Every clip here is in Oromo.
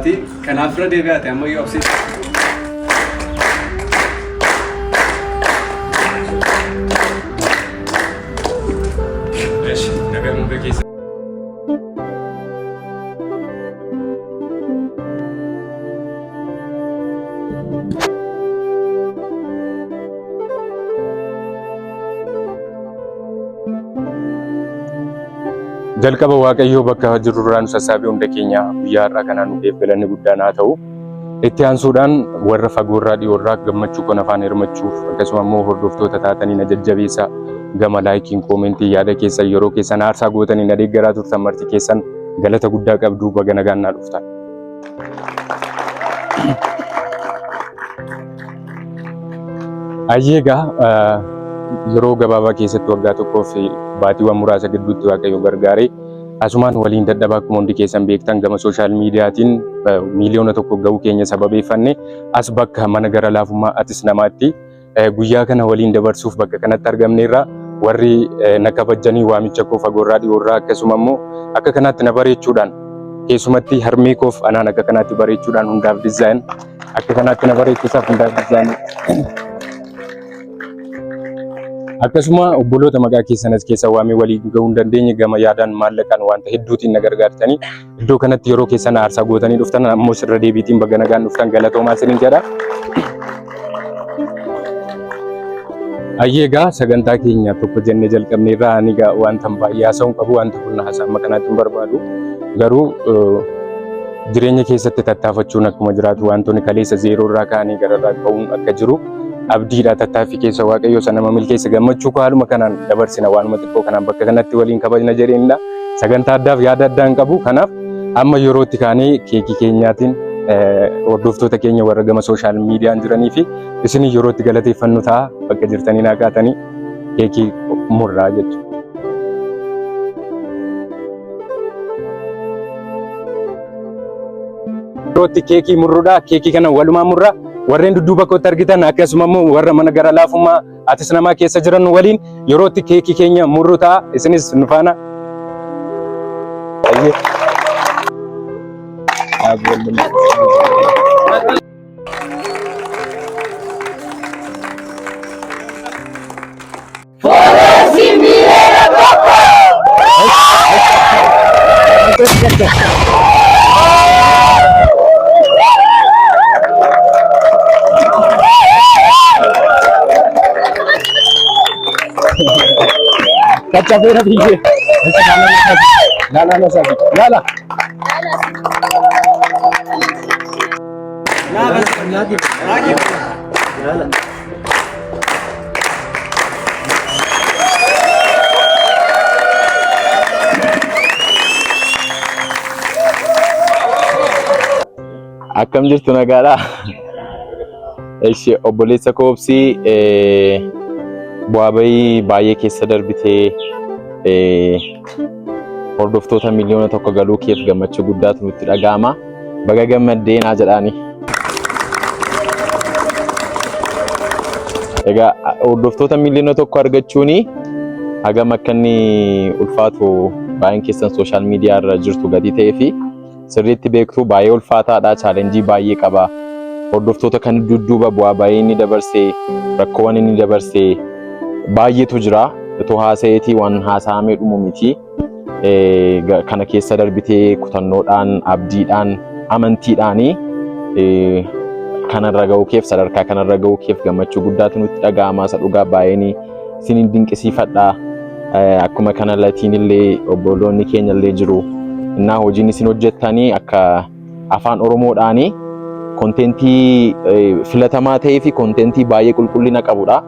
Kanaaf irra deebi'aate ammayyuu obsi. Eshi, nagaan hunda keessa. Jalqaba Waaqayyoo bakka jirrurraa nu sassaabee hunda keenya guyyaa har'aa kanaan nu ga'eef galanni guddaan haa ta'u. Itti aansuudhaan warra fagoorraa dhiyoorraa gammachuu kana afaan hirmachuuf akkasuma immoo hordoftoota taatanii na jajjabeessaa gama laayikiin koomentii yaada keessan yeroo keessan aarsaa gootanii na deeggaraa turtan marti keessan galata guddaa qabdu baga nagaan naa dhuftan. Ayyee egaa yeroo gabaabaa keessatti waggaa tokkoo fi baatiiwwan muraasa gidduutti Waaqayyo gargaaree asumaan waliin dadhabaa akkuma hundi keessan beektan gama sooshaal miidiyaatiin 1,000,000 ga'uu keenya sababeeffanne as bakka mana gara laafummaa atis namaatti guyyaa kana waliin dabarsuuf bakka kanatti argamneerra. Warri na kabajjanii waamicha koo fagoorraa dhiyoorraa akkasuma immoo akka kanaatti na bareechuudhaan keessumatti harmee koof anaan akka kanaatti bareechuudhaan hundaaf dizaayin akka kanaatti na bareechuusaaf hundaaf dizaayin akkasuma obboloota maqaa keessan as keessa waamee waliin ga'uu hin dandeenye gama yaadaan maallaqaan wanta hedduutiin na gargaartanii iddoo kanatti yeroo keessan aarsaa gootanii dhuftan ammoo sirra deebiitiin baga nagaan dhuftan galatoomaa isiniin jedha. Ayyee egaa sagantaa keenya tokko jennee jalqabne irraa ani egaa wanta baay'ee haasa'uu hin qabu wanta kun haasaa amma kanaatti hin barbaadu garuu jireenya keessatti tattaafachuun akkuma jiraatu wantoonni kaleessa zeeroo irraa ka'anii gararraa ka'uun akka jiru abdiidha tattaaffii keessa waaqayyo isa nama milkeessa gammachuu koo haaluma kanaan dabarsina waanuma xiqqoo kanaan bakka kanatti waliin kabajna jedheenidha. Sagantaa addaaf yaada addaa hin qabu kanaaf amma yerootti kaanee keekii keenyaatiin hordoftoota keenya warra gama sooshaal miidiyaan jiranii fi isin yerootti galateeffannu ta'a bakka jirtanii naa kaatanii keekii murraa jechuudha. Yerootti keekii murruudha. Keekii kana walumaa murra. Warreen dudduuba kootti argitan akkasuma immoo warra mana gara laafummaa atis namaa keessa jiran waliin yerootti keekii keenya murru ta'a. Isinis nu faana. Caccabee biyyee. Lala lala. Akkam jirtu nagaadha? Eshi obboleessa koo obsii bu'aa bahii baay'ee keessa darbitee hordoftoota 1,000,000 galuu keef gammachuu guddaatu nutti dhaga'ama. Baga gammaddee naa jedhaani. Egaa hordoftoota 1,000,000 argachuun hagam akka inni ulfaatu baay'een keessan sooshaal miidiyaa irra jirtu gatii ta'ee fi sirriitti beektu baay'ee ulfaataadha. Chaalenjii baay'ee qaba. Hordoftoota kan dudduuba bu'aa baay'ee inni dabarse rakkoowwan inni dabarse baay'eetu jira. Otoo haasa'eetii waan haasa'amee dhumu miti. Kana keessa darbitee kutannoodhaan, abdiidhaan, amantiidhaan kanarra ga'uu keef sadarkaa kanarra ga'uu keef gammachuu guddaatu nutti dhaga'ama. Isa dhugaa baay'een isinin dinqisiifadha. Akkuma kana latiin illee obboloonni keenya illee jiru. Innaa hojiin isin hojjettanii akka afaan Oromoodhaani konteentii filatamaa ta'ee fi konteentii baay'ee qulqullina qabudha.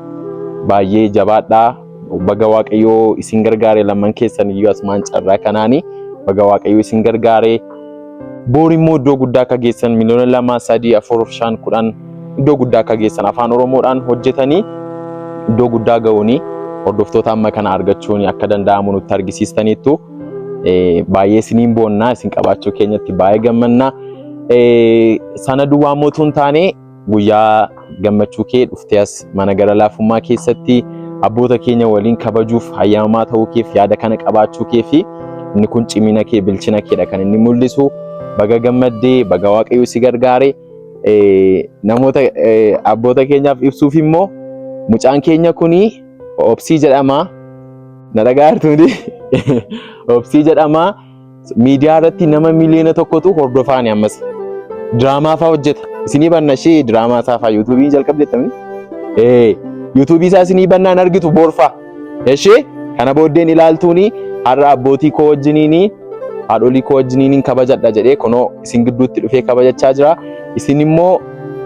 Baay'ee jabaadhaa. Baga Waaqayyoo isin gargaare lamman keessan iyyuu asumaan carraa kanaani baga Waaqayyoo isin gargaare. Boor immoo iddoo guddaa akka geessan 2,000,000, 3, 4, 5, 10 iddoo guddaa akka geessan afaan Oromoodhaan hojjetanii iddoo guddaa ga'uuni hordoftoota amma kana argachuun akka danda'amu nutti argisiistaniittu. Baay'ee isiniin boonnaa isin qabaachuu keenyatti baay'ee gammannaa. Sana duwwaa immoo utuu hin taane guyyaa gammachuu kee dhuftee as mana gara laafummaa keessatti abboota keenya waliin kabajuuf hayyamamaa ta'uu keef yaada kana qabaachuu kee fi inni kun cimina kee bilchina keedha kan inni mul'isu. Baga gammaddee, baga Waaqayyo si gargaare. Namoota abboota keenyaaf ibsuuf immoo mucaan keenya kuni Obsii jedhama. Na dhagaa jirtu miti? Obsii jedhama. Miidiyaa irratti nama 1 miiliyoona hordofaani ammas. Diraamaa fa'aa hojjeta. Isinii banna ishee diraamaa isaa fa'aa yuutuubii jalqabde jettamni. Yuutuubii isaa isinii bannaan argitu boorfaa. Ishee kana booddeen ilaaltuuni har'a abbootii koo wajjiniini haadholii koo wajjiniin kabajadha jedhee kunoo isin gidduutti dhufee kabajachaa jira. Isin immoo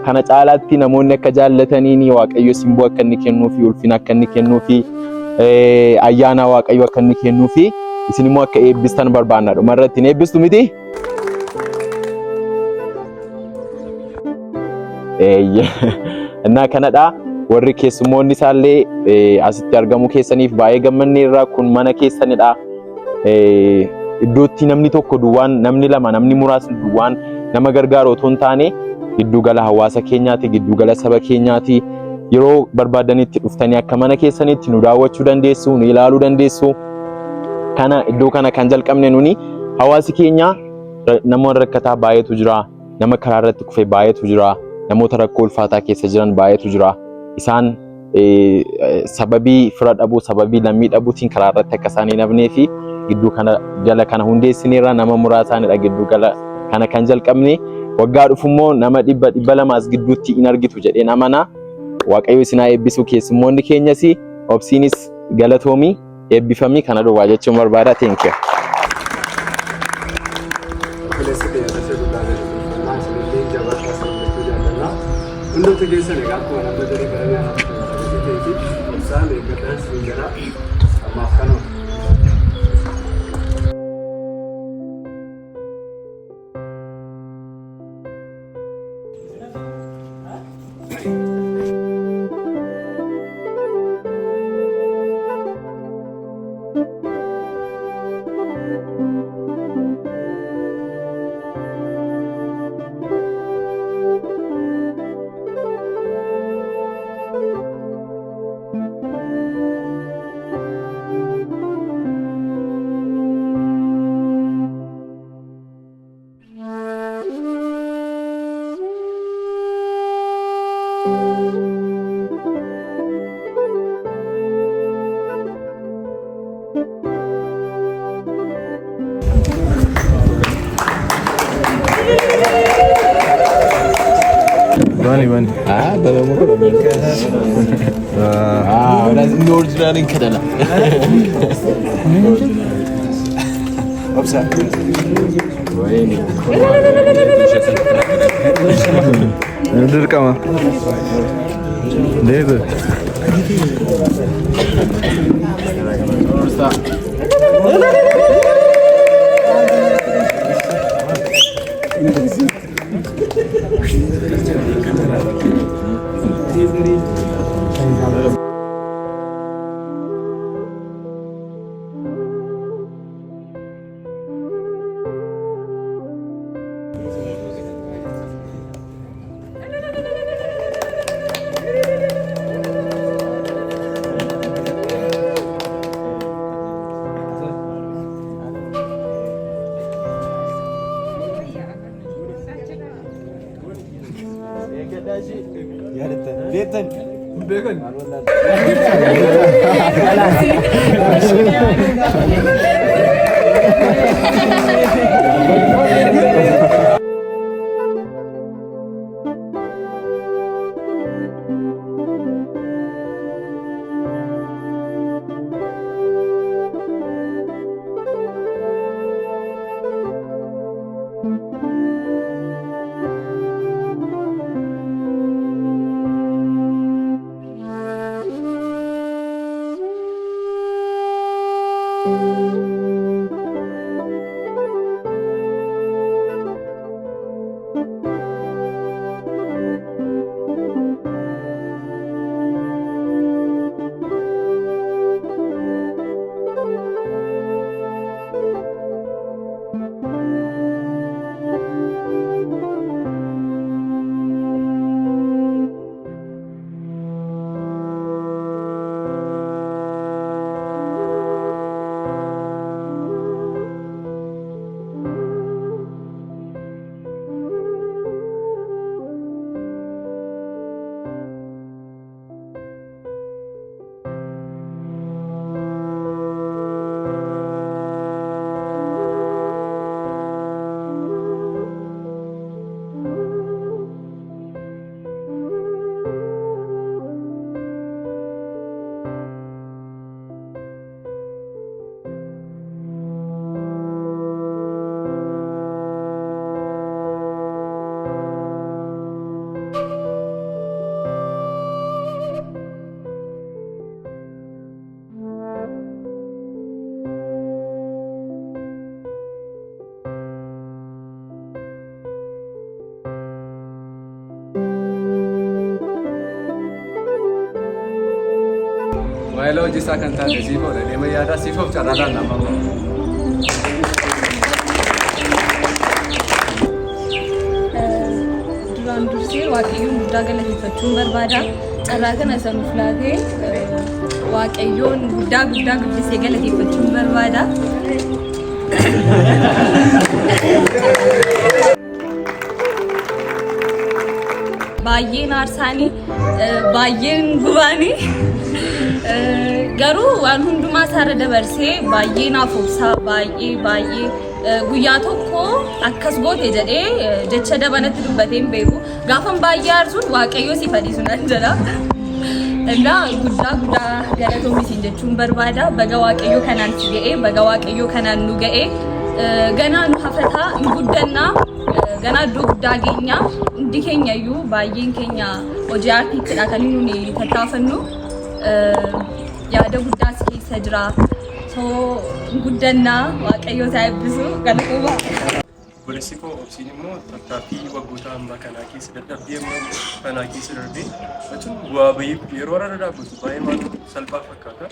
kana caalaatti namoonni akka jaallataniin Waaqayyo simboo akka inni kennuufi, ulfina akka inni kennuufi, ayyaana Waaqayyo akka inni kennuufi isin immoo akka eebbistan barbaanna. Dhuma irratti hin eebbistu miti? Innaa kanadha. Warri keessummoonni isaallee asitti argamuu keessaniif baay'ee gammanneerra. Kun mana keessanidha. Iddootti namni tokko duwwaan, namni lama, namni muraasni duwwaan nama gargaaru otoo hin taane giddugala hawaasa keenyaati, giddugala saba keenyaati. Yeroo barbaadanitti dhuftanii akka mana keessanitti nu daawwachuu dandeessu, nu ilaaluu dandeessu. Kana iddoo kana kan jalqabne nuni hawaasi keenya nama rakkataa baay'eetu jira. Nama karaa irratti kufe baay'eetu jira. Namoota rakkoo ulfaataa keessa jiran baay'eetu jira. Isaan sababii fira dhabuu, sababii lammii dhabuutiin karaa irratti akka isaan hin hafnee fi gidduu kana gala kana hundeessineerra. Nama muraasaanidha gidduu gala kana kan jalqabne. Waggaa dhufu immoo nama 100, 200 gidduutti hin argitu jedheen amana. Waaqayyo isin haa eebbisu. Keessummoonni keenyas, Obsiinis galatoomii, eebbifamii. Kana duwwaa jechuun barbaada. Thank you. Obboleessi keenya tashee guddaa galateeffannaa, isinillee jabaadhaa isin jechuu jaallanna. Hundumti keessan egaa akkuma nama jedhee gara nyaataatti gatii ta'ee fi obsaan eeggadhaan isin jedha. Ammaaf kanuma. Bani bani. Ah, ah, original kadala. Obsa. Dirqama. Deebi. Beekan. Waa'ee hojii isaa kan taate siifoodha. Deema yaadaa siifoof carraadhaan nama amma. Duraan dursee Waaqayyoon guddaa galateeffachuun barbaada. Carraa kana isa nuuf laatee Waaqayyoon guddaa guddaa guddisee galateeffachuun barbaada. Baay'een aarsaanii, baay'een gubaanii, garuu waan hundumaa isaarra dabarsee baay'ee naaf obsaa, baay'ee baay'ee guyyaa tokko akkas goote jedhee jecha dabanatti dubbatee hin beeku. Gaafan baay'ee aarsuun Waaqayyo si fadhiisu nan jedha. Egaa guddaa guddaa galatoomi siin jechuun barbaada. Baga Waaqayyo kanaan si ga'e, baga Waaqayyo kanaan nu ga'e. Ganaa nu hafataa, hin guddannaa, ganaa iddoo guddaa geenya. Hundi keenya iyyuu, baay'een keenya hojii aartiittidha kan nuni tattaafannu. Yaada guddaa si keessa jira. So guddannaa, Waaqayyo isaa eebbisu, galatooma. Obboleessi koo Obsiin immoo tattaaffii waggoota ammaa kanaa keessa, dadhabbii amma kanaa keessa darbee jechuun bu'aa bahii yeroo irra dhaabbatu baay'ee waan salphaa fakkaata.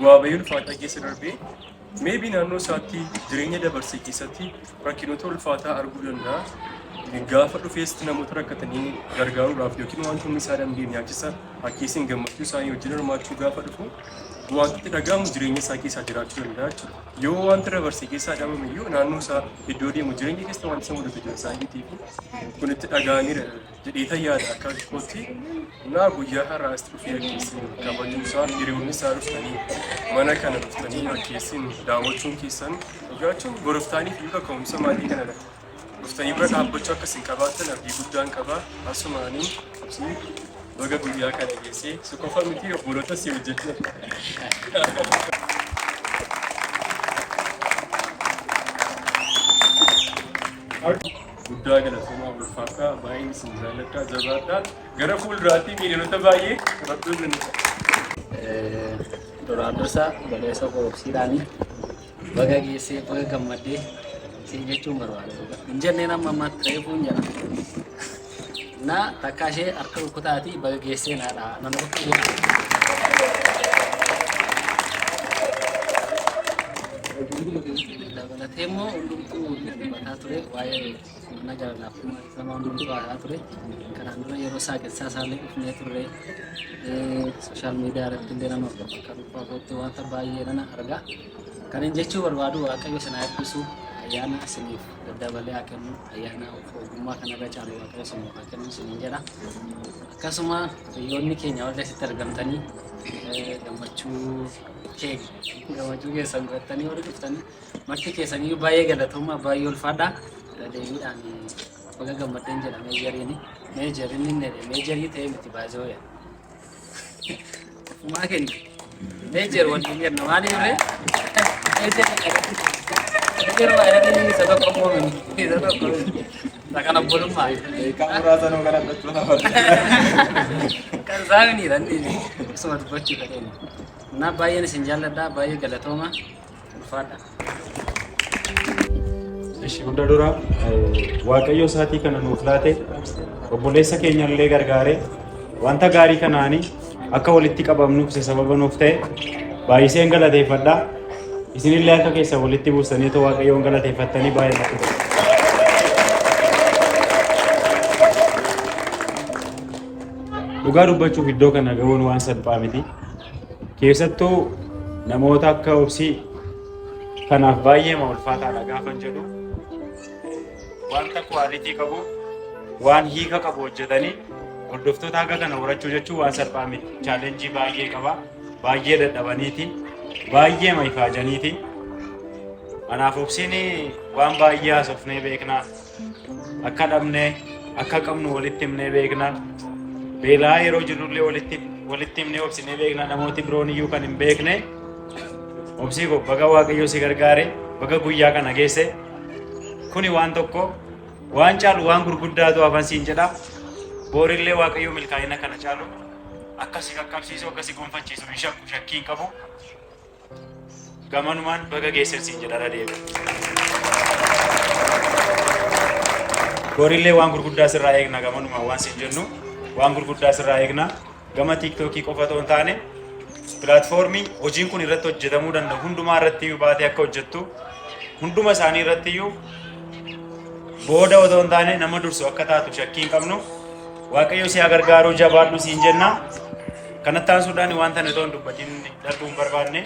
Bu'aa bahii ulfaataa keessa darbee, maybe naannoo isaatti jireenya dabarse keessatti rakkinoota ulfaataa arguu danda'a. Gaafa dhufees namoota rakkatanii gargaaruudhaaf yookiin waan humni isaa danda'e nyaachisa akkeessiin gammachuu isaanii wajjin hirmaachuu gaafa dhufu wanti itti dhaga'amu jireenya isaa keessaa jiraachuu danda'a jechuudha. Yoo wanta dabarse keessaa dhabame iyyuu, naannoo isaa iddoo deemu jireenya keessa wanti isa mudatu jira isaaniitii fi kun itti dhaga'aniira jedhee yaada akka kootti. Naa guyyaa har'aa asitti dhufee akkeessiin kabajuu isaa, hiriyoonni isaa dhuftanii mana kana dhuftanii akkeessiin daawwachuun keessan dhugaachuun boroftaaniif iyyuu kaka'umsa maatii kana dhuftanii bira dhaabbachuu akka isin qabaattan abdii guddaan qaba. Asumaanii Obsii, baga guyyaa kana geessee, si qofa miti, obboloota si hojjechuu. Guddaa galatoomaa, ulfaadhaa, baay'een isin jaalladha, jabaadhaa. Gara fuulduraatti miiliyoonota baay'ee qabachuu danda'a. Duraan dursa obboleessa koo Obsiidhaanii baga geessee, baga gammaddee siin jechuun barbaada. Hin jenneen amma ammaatti reefuun jedha. Na takka ishee harka rukkutaatii baga geessee naadha. Nama tokko godha. Dabalatee immoo hundumtuu dubbataa ture, waa'ee mana gara laafummaa nama hundumtuu haasaa ture. Kanaan dura yeroo saaqessaa isaallee dhufnee turre, social media irratti illee nama bakka dhuunfaa kootti wanta baay'ee nana arga. Kan hin jechuu barbaadu, Waaqayyo isin haa eebbisu, ayyaana isiniif daddabalee haa kennu, ayyaana ogummaa kanarra caalu Waaqayyo isiniif haa kennu isiniin jedha. Akkasuma hiriyoonni keenya warri asitti argamtanii gammachuu keenya gammachuu keessan godhattanii warri dhuftanii marti keessaniyyuu baay'ee galatoomaa, baay'ee ulfaadhaa. Irra deebiidhaan baga gammaddeen jedha meejariini. Major inni inni jedhe major ta'ee miti, baay'ee wayya. Ofumaa keenya. Major waliin jenna maaliif ree? Major major waayee isa tokko immoo miti, isa tokko miti. Isa kana obbolummaa. Beekaa muraasa nuu kana fudhachuu nama. Kan saaminiidha inni isuma dubbachuu fedheen. Na baay'een isin jaalladha, baay'ee galatooma, ulfaadha. Ishi hunda dura Waaqayyo isaatii kana nuuf laate, obboleessa keenya illee gargaare, wanta gaarii kanaanii akka walitti qabamnuuf isa sababa nuuf ta'e baay'iseen galateeffadha. Isinillee harka keessa walitti buustanii otoo Waaqayyoon galateeffattanii baay'ee natti tola. Dhugaa dubbachuuf iddoo kana gahuun waan salphaa miti. Keessattuu namoota akka Obsii kanaaf baay'ee ulfaataadha gaafan jedhu, wanta quality qabu, waan hiika qabu hojjetanii hordoftoota haga kana horachuu jechuun waan salphaa miti. Challenge baay'ee qaba. Baay'ee dadhabaniiti. Baay'ee ifaajaniiti. Kanaaf Obsiin waan baay'ee haasofnee beeknaa. Akka dhabnee akka qabnu walitti himnee beekna. Beelaa yeroo jirrullee walitti himnee obsinee beekna, namooti biroon iyyuu kan hin beekne. Obsii koo, baga Waaqayyo si gargaare, baga guyyaa kana geesse. Kuni waan tokko, waan caalu, waan gurguddaatu hafan siin jedha. Boorillee Waaqayyo milkaa'ina kana caalu akka si qaqqabsiisu, akka si gonfachiisu hin shakku, shakkii hin qabu. Gamanumaan baga geessan siin jedha irra deebi'e. Boorillee waan gurguddaa sirraa eegna, gamanumaan waan siin jennu waan gurguddaa sirraa eegna. Gama TikTokii qofa otoo hin taane Pilaatfoormii hojiin kun irratti hojjetamuu danda'u hundumaa irratti iyyuu baatee akka hojjettu, hunduma isaanii irratti iyyuu booda otoo hin taane nama dursu akka taatu shakkii hin qabnu. Waaqayyo si haa gargaaruu, jabaadhu siin jenna. Kanatti aansuudhaan wanta ani otoo hin dubbatin darbuu hin barbaanne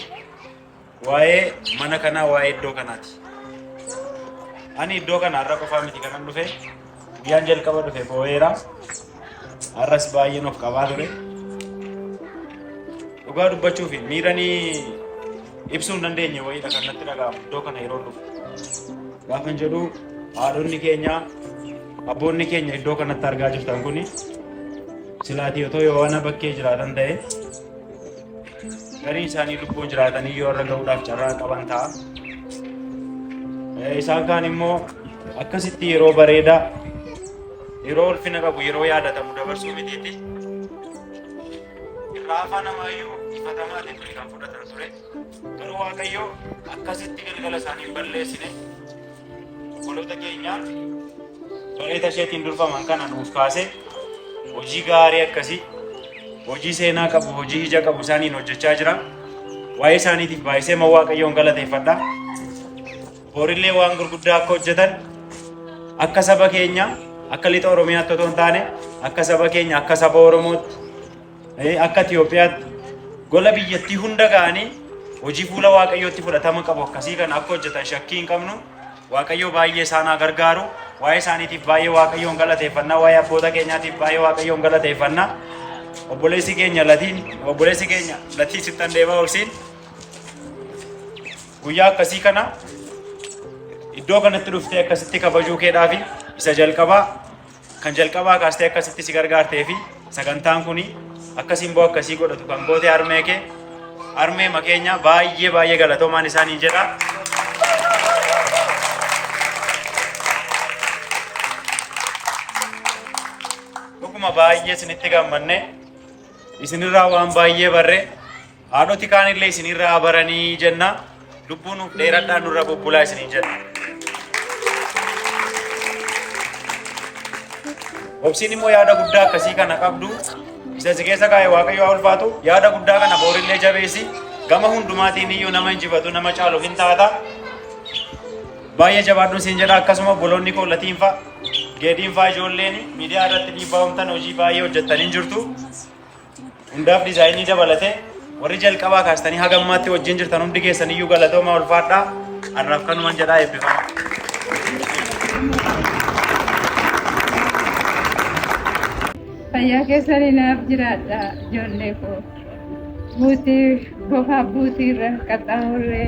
waa'ee mana kanaa, waa'ee iddoo kanaati. Ani iddoo kana har'a qofaa miti kanan dhufe. Guyyaan jalqaba dhufe boo'eera. Har'as baay'een of qabaa ture. Dhugaa dubbachuuf miiranii ibsuu hin dandeenye wayiidha kan natti dhaga'amu iddoo kana yeroo dhufu. Gaafan jedhu haadhonni keenya, abboonni keenya iddoo kanatti argaa jirtan kuni silaatii otoo yoona bakkee jiraatan ta'e garii isaanii lubbuun jiraatanii yoo irra ga'uudhaaf carraa qaban ta'a. Isaan kaan immoo akkasitti yeroo bareedaa, yeroo ulfina qabu, yeroo yaadatamu dabarsuu mitiitti irraa afaan namaayyuu ifatamaa ta'e ture kan fudhatan ture. Garuu Waaqayyo akkasitti galgala isaanii hin balleessine. Obboloota keenya bareeda isheetiin durfaman kana nuuf kaase hojii gaarii akkasii, hojii seenaa qabu, hojii ija qabu isaaniin hojjechaa jira. Waa'ee isaaniitiif baay'isee ma Waaqayyoon galateeffadha. Borillee waan gurguddaa akka hojjetan, akka saba keenya, akka lixa Oromiyaatti otoo hin taane, akka saba keenya, akka saba Oromootti, akka Itoophiyaatti gola biyyattii hunda ga'anii hojii fuula Waaqayyootti fudhatama qabu akkasii kana akka hojjetan shakkii hin qabnu. Waaqayyo baay'ee isaan haa gargaaru. Waa'ee isaaniitiif baay'ee Waaqayyoon galateeffanna. Waa'ee abboota keenyaatiif baay'ee Waaqayyoon galateeffanna. Obboleessi keenya Latiin, obboleessi keenya Latii sittan deemaa, Obsiin. Guyyaa akkasii kana iddoo kanatti dhuftee akkasitti kabajuu keedhaafi isa jalqabaa kan jalqabaa kaastee akkasitti si gargaartee fi sagantaan kun akka simboo akkasii godhatu kan goote harmee kee, harmee makeenya, baay'ee baay'ee galatoomaan isaaniin jedha. Dhuguma baay'ee isinitti gammanne, isinirraa waan baay'ee barre, haadhoti kaanillee isinirraa baranii jenna. Lubbuu nuuf dheeradhaa, nurra bubbulaa isiniin jenna. Obsiin immoo yaada guddaa akkasii kana qabdu isa si keessa kaa'e Waaqayyo haa ulfaatu. Yaada guddaa kana boorillee jabeessi. Gama hundumaatiin iyyuu nama injifatu, nama caalu hin taata. Baay'ee jabaadhu siin jedha. Akkasuma obboloonni koo Latiin fa'a, Geediin fa'a, ijoolleen miidiyaa irratti dhiibbaa uumtan hojii baay'ee hojjettanii jirtu. Hundaaf diizaayinii dabalatee warri jalqabaa kaastanii haga ammaatti wajjin jirtan hundi keessan iyyuu galatoomaa, ulfaadhaa. Har'aaf kanuman jedhaa, eebbifama. Fayyaa keessanii naaf jiraadha, ijoollee koo. Buutii bofaa buutii irra qaxxaamurree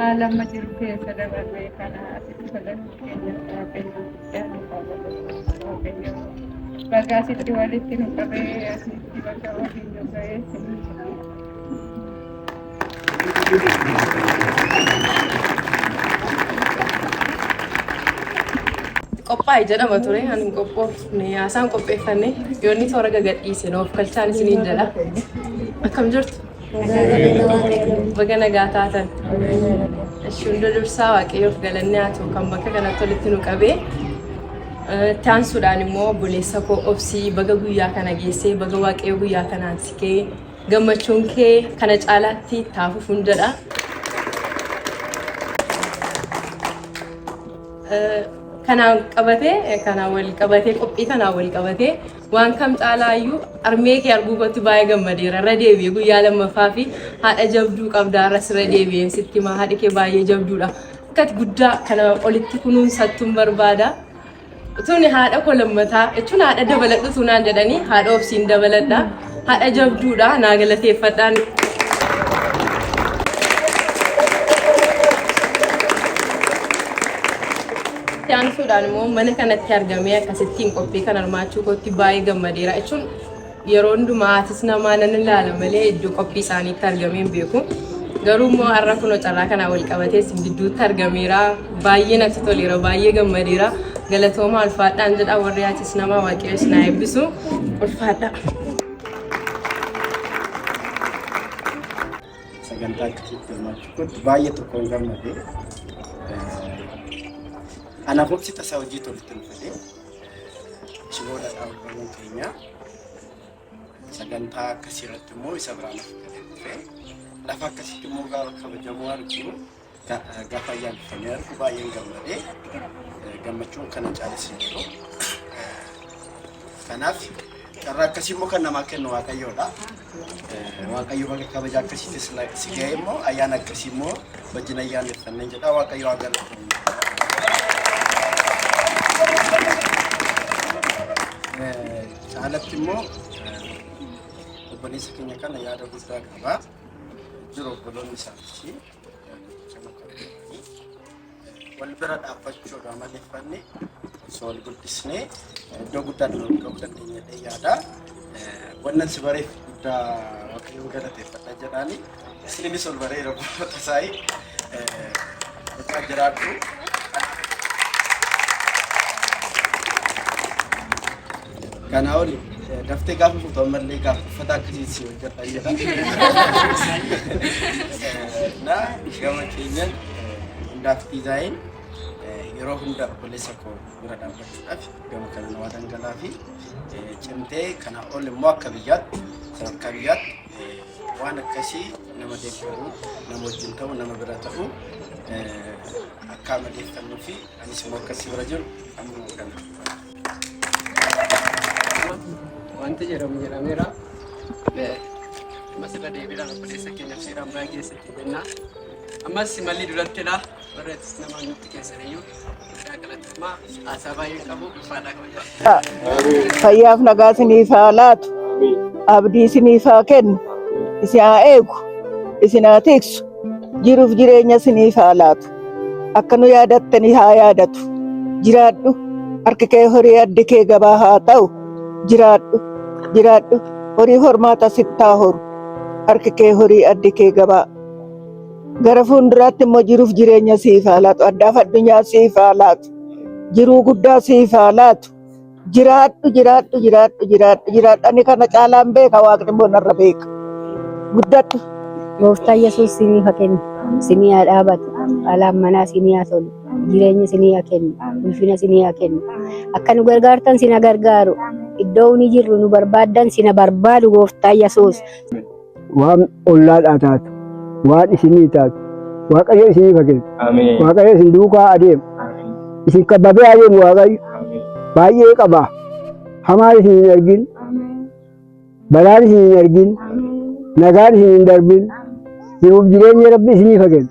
haala amma jiru keessa dabarree kana asitti godhachuu keenya Waaqayyo guddaa nu haa godhatu. Waaqayyo baga asitti walitti nu qabee, asitti bakka waliin nu ga'ee isin jedha. Qophaa'e jedhama ture, ani hin qophoofne, haasaan qopheeffanne yoonni toora gagadhiise noof galchaan isiniin jedha. Akkam jirtu? Baga nagaa taatan. Ishi hunda dursaa Waaqayyoof galanni haa ta'u kan bakka kanatti walitti nu qabee. Itti aansuudhaan immoo obboleessa koo Obsii, baga guyyaa kana geessee, baga Waaqayyo guyyaa kanaan si ga'e, gammachuun kee kana caalaatti taafuuf hundadha. Kanaan qabatee, kanaan wal qabatee, qophii kanaan wal qabatee waan kam caalaayyuu harmee kee arguu kootti baay'ee gammadeera. Irra deebi'ee guyyaa lammaffaa fi haadha jabduu qabdaa, irras irra deebi'een sitti himaa, haadhi kee baay'ee jabduudha. Akkat guddaa kana olitti kunuunsattuun barbaada. Tuni haadha koo lammataa jechuun haadha dabaladhu tunaan jedhanii haadha Obsiin dabaladha. Haadha jabduudha, naa galateeffadhaan. Itti aansuudhaan immoo mana kanatti argamee akkasittiin qophii kan hirmaachuu kootti baay'ee gammadeera jechuun yeroo hundumaa atis namaa nan ilaala malee iddoo qophii isaaniitti argamee hin beeku. Garuu immoo har'a kunoo carraa kanaa wal qabatee isin gidduutti argameera. Baay'ee natti toleera, baay'ee gammadeera. Galatoomaa, ulfaadhaan jedha. Warri atis namaa, Waaqayyo isin haa eebbisu. Ulfaadhaa. Sagantaa akkasitti hirmaachuu kootti baay'ee tokkoon gammade. Anaaf Obsi tasaa hojii walitti nu fide. Shiboodha dhaabbamuun keenya sagantaa akkasii irratti immoo isa biraan of gale. dhufe. Lafa akkasitti immoo gaafa kabajamuu argu, gaafa ayyaaneffamee argu baay'een gammadee, gammachuun kana caalisi jiru. Kanaaf carraa akkasii immoo kan namaa kennu Waaqayyoodha. Waaqayyo bakka kabaja akkasiitti si ga'e immoo ayyaana akkasii immoo wajjin ayyaaneffanneen jedha. Waaqayyo haa galatomu. Caalatti immoo obboleessa keenya kana yaada guddaa qaba. Jiru obboloonni isaatis wal bira dhaabbachuudha maleeffanne osoo wal guddisnee iddoo guddaa nu ga'uu dandeenya jedhee yaada. Wannan si bareef guddaa Waaqayyoon galateeffadha jedhaani. Isininis ol bareera obboloota isaanii. Mucaa jiraadhu. Kanaa oli daftee gaafa fuutu ammallee gaafa uffata akkasii si hojjedha jedha. Na gama keenyan hundaaf diizaayin yeroo hunda obboleessa koo bira dhaabbachuudhaaf gama kana waa dhangalaa fi cimtee kana ol immoo akka biyyaatti, sadarkaa biyyaatti waan akkasii nama deeggaruu, nama wajjin ta'u, nama bira ta'u akka amaleeffannuu fi anis immoo akkasii bira jiru amma kana. Wanti jedhamu jedhameera. Ammas irra deebiidhaan obboleessa keenyaaf seeraan baay'ee keessatti jenna. Ammas malli durattidha. Warra nama nutti keessan iyyuu guddaa galatoomaa, haasaa baay'ee qabu ulfaadhaa kabajaa. Fayyaaf nagaa isiniif haa laatu. Abdii isiniif haa kennu. Isin haa eegu. Isin haa tiksu. Jiruuf jireenya isiniif haa laatu. Akka nu yaadattanii haa yaadatu. Jiraadhu. Harki kee horii, addi kee gabaa haa ta'u. Jiraadhu. Jiraadhu. Horii hormaata sitti haa horu. Harki kee horii, addi kee gabaa. Gara fuulduraatti immoo jiruuf jireenya siif haa laatu. Addaaf addunyaa siif haa laatu. Jiruu guddaa siif haa laatu. Jiraadhu, jiraadhu, jiraadhu, jiraadhu, jiraadhu. Ani kana caalaan beeka, Waaqni immoo narra beeka. Guddadhu. Gooftaan Yesuus sinii haa kennu, sinii haa dhaabatu, alaan manaa sinii haa tolu, jireenya sinii haa kennu, ulfina sinii haa kennu. Akka nu gargaartan sina gargaaru, iddoo nu jirru nu barbaaddan sina barbaadu Gooftaan Yesuus. Waan ollaadhaa taatu, waan isinii taatu, Waaqayyo isinii haa kennu. Waaqayyo isin duukaa adeemu. Isin kababee adeemu Waaqayyo. Baay'ee qaba. Hamaan isin hin argin. Balaan isin hin argin. Nagaan isin hin darbin. Jiruuf jireenya Rabbi isiniif haa kennu.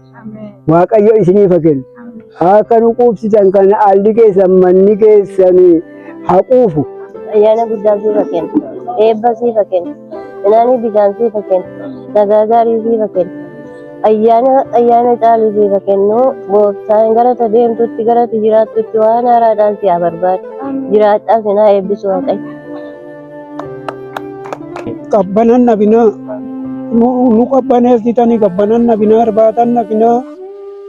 Waaqayyo isiniif haa kennu. Akka nu quubsitan kana haalli keessan, manni keessan haa quufu. Ayyaana guddaa siif haa kennu. Eebba siif haa kennu. Midhaanii bishaan siif haa kennu. Nagaa gaarii siif haa kennu. Ayyaana ayyaana caalu siif haa kennu. Gooftaan gara ta deemtutti, gara ta jiraattutti waan haaraadhaan si haa barbaadu. Jiraadhaa, sin haa eebbisu Waaqayyo. Qabbanan nabinaa nu qabbaneessitanii, qabbanan nabinaa, irbaatan nabinaa,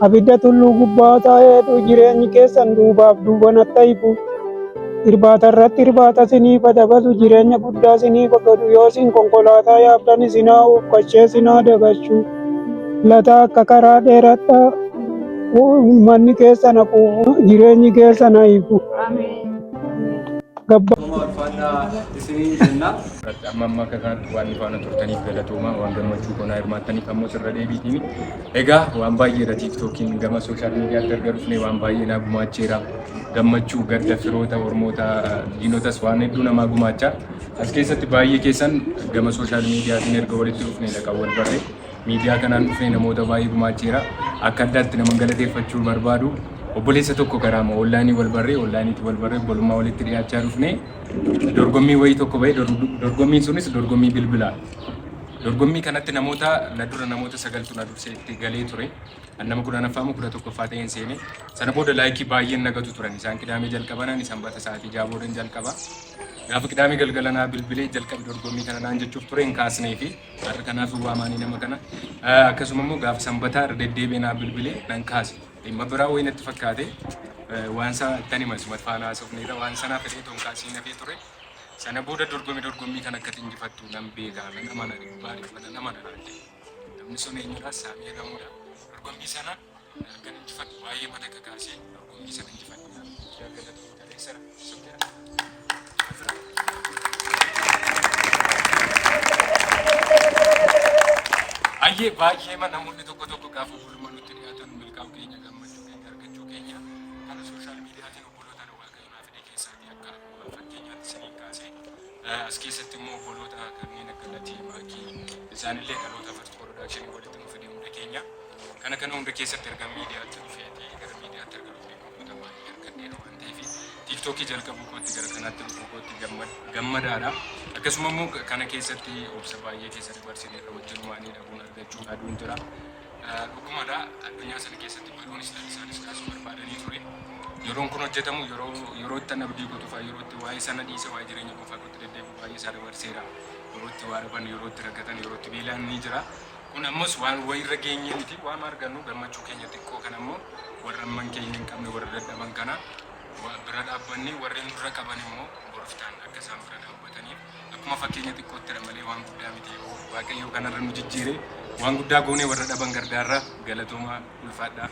abidda tulluu gubbaa taa'eetu jireenyi keessan duubaaf duubanatti hiiku. Irbaata irratti irbaata siniif dabalu, jireenya guddaa siniif godhu, yoo isin konkolaataa yaabdan isinaa uffachee sinaa dagachu. Lataa akka karaa dheeradhaa, manni keessan haquufu, jireenyi keessan hiiku. Gabba. Ulfaadhaa isiniin jenna. Amma amma akka kanatti waan nu faana turtaniif galatoomaa, waan gammachuu konaa hirmaattaniif ammoo sirra deebiitiin. Egaa waan baay'eedha, TikTokiin gama social mediaatti erga dhufnee waan baay'ee naa gumaacheera. Gammachuu, gadda, firoota, ormoota, diinotas waan hedduu namaa gumaacha. As keessatti baay'ee keessan gama social mediaatiin erga walitti dhufnee kan wal barre. Miidiyaa kanaan dhufnee namoota baay'ee gumaacheera. Akka addaatti nama galateeffachuu barbaadu. Obboleessa tokko karaa onlaayinii wal barree, onlaayiniitti wal barree, obbolummaa walitti dhiyaachaa dhufnee dorgommii wayii tokko bahee, dorgommiin sunis dorgommii bilbilaa. Dorgommii kanatti namoota na dura namoota sagaltu na dursee itti galee ture. An nama 10ffaa moo 11ffaa ta'een seene. Sana booda laayikii baay'een nagatu turan. Isaan Qidaamee jalqaban, ani Sanbata sa'aatii 6 boodan jalqaba. Gaafa Qidaamee galgala naa bilbilee jalqabi dorgommii kana naan jechuuf ture, hin kaasnee fi har'a kanaaf hin waamaanii nama kana. Akkasuma immoo gaafa Sanbataa irra deddeebi'ee naa bilbilee nan kaase. Dhimma biraa wayii natti fakkaate, waan isaa ittan hima isuma faana haasofneerra, waan sanaa fedhee toon kaasii nafee ture. Sana booda dorgomi dorgommii kan akkati injifattu nan beeka, nan amana, dhibbaa dhibba nan amana naan jedhe. Namni sun eenyudha? Saamii jedhamudha. Dorgommii sana akkan injifadhu baay'ee mana kakaasee dorgommii sana injifadhu. Galatoomii kaleessara. Sokkeera. Baay'ee baay'ee namoonni tokko tokko gaafa obbolumaa nutti dhiyaatan milkaa'uu keenya, gammachuu keenya, argachuu keenya kana social mediaatiin obboloota Waaqayyo naa fide keessaatii akka fakkeenyaatti isiniin kaasee, as keessatti immoo obboloota kanneen akka Latii, Maakii, isaanillee dhaloota First Production walitti nu fide hunda keenya. Kana kana hunda keessatti erga miidiyaatti dhufeeti, gara miidiyaatti erga dhufee obboloota baay'ee argadheera waan ta'eef, TikTokii jalqabuu kootti, gara kanaatti dhufuu kootti gammadaadha. Akkasuma immoo kana keessatti obsa baay'ee keessa dabarsineerra, wajjinumaanii dhabuun, argachuun, aduun jira. Dhugumadha, addunyaa sana keessatti baduunis isaanis kaasuu barbaadanii ture. Yeroon kun hojjetamu yeroo yeroo itti abdii kutufaa, yeroo itti waa'ee sana dhiise, waa'ee jireenya qofaa kootti deddeebi'u baay'ee isaa dabarseera. Yeroo itti waa dhaban, yeroo itti rakkatan, yeroo itti beelaan ni jira. Kun ammas waan wayirra geenye miti, waan argannu gammachuu keenya xiqqoo kana immoo warra amman keenya hin qabne, warra dadhaban kana bira dhaabbanni, warri nurra qaban immoo boroftaan akka isaan bira dhaabbataniif akkuma fakkeenya xiqqoottidha malee waan guddaa miti. Waaqayyo kanarra nu jijjiire, waan guddaa goonee warra dhaban gargaarra. Galatoomaa, ulfaadhaa.